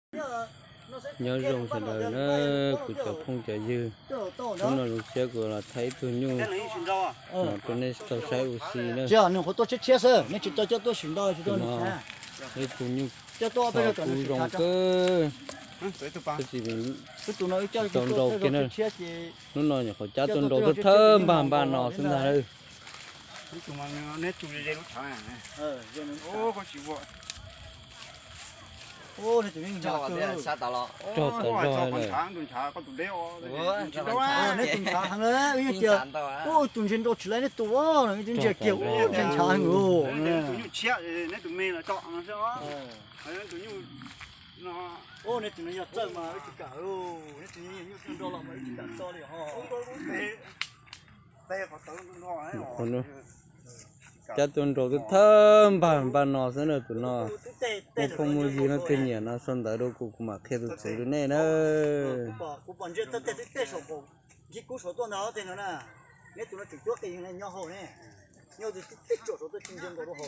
Nyob zoo sawv daws na, kuv cov phooj cov ywg, hnub no zoo siab kuv los thaij ib tug nyuj no rau nej tau saib ua si na. Nws qhuav tuaj tshiab tshiab xwb, nws tsis tau coj tuaj sim nto, tsis tau nws tshiab. Ib tug nyuj kub zoo kawg, tab sis tsis tau nrau kiag na. Hnub no nyuam qhuav cab tuaj nrau thawj thawj npag npaj no xwb ntag lauj. Tog tas zog lawm. Tus ntshe nrau tsis laib neb tus, tus ntshe kiag ntshe ntshav heev. Neb tus nyuj tshiab, neb tus me los tso no xwb os. Neb tus nyuj no, neb tus no yog txawj mas wb tsis kam, neb tus nyuj nrau los mas wb tsis kam tso li ho. Cab tuaj nrau thawj thawj npag npaj no xwb na tus no. Muaj phooj muaj ywg leej twg nyiam no sau ntawv rau kuv, kuv mam qhia tus txwv rau nej na. Kuv pom ntsia txog tej saum, ncig kub saum tuaj ntag tej no na. Neb tus no tseem cuab qis nyob hauv ne. Nyob tus tib tsom saum tuaj tsis ntsia nkaus rau hauv.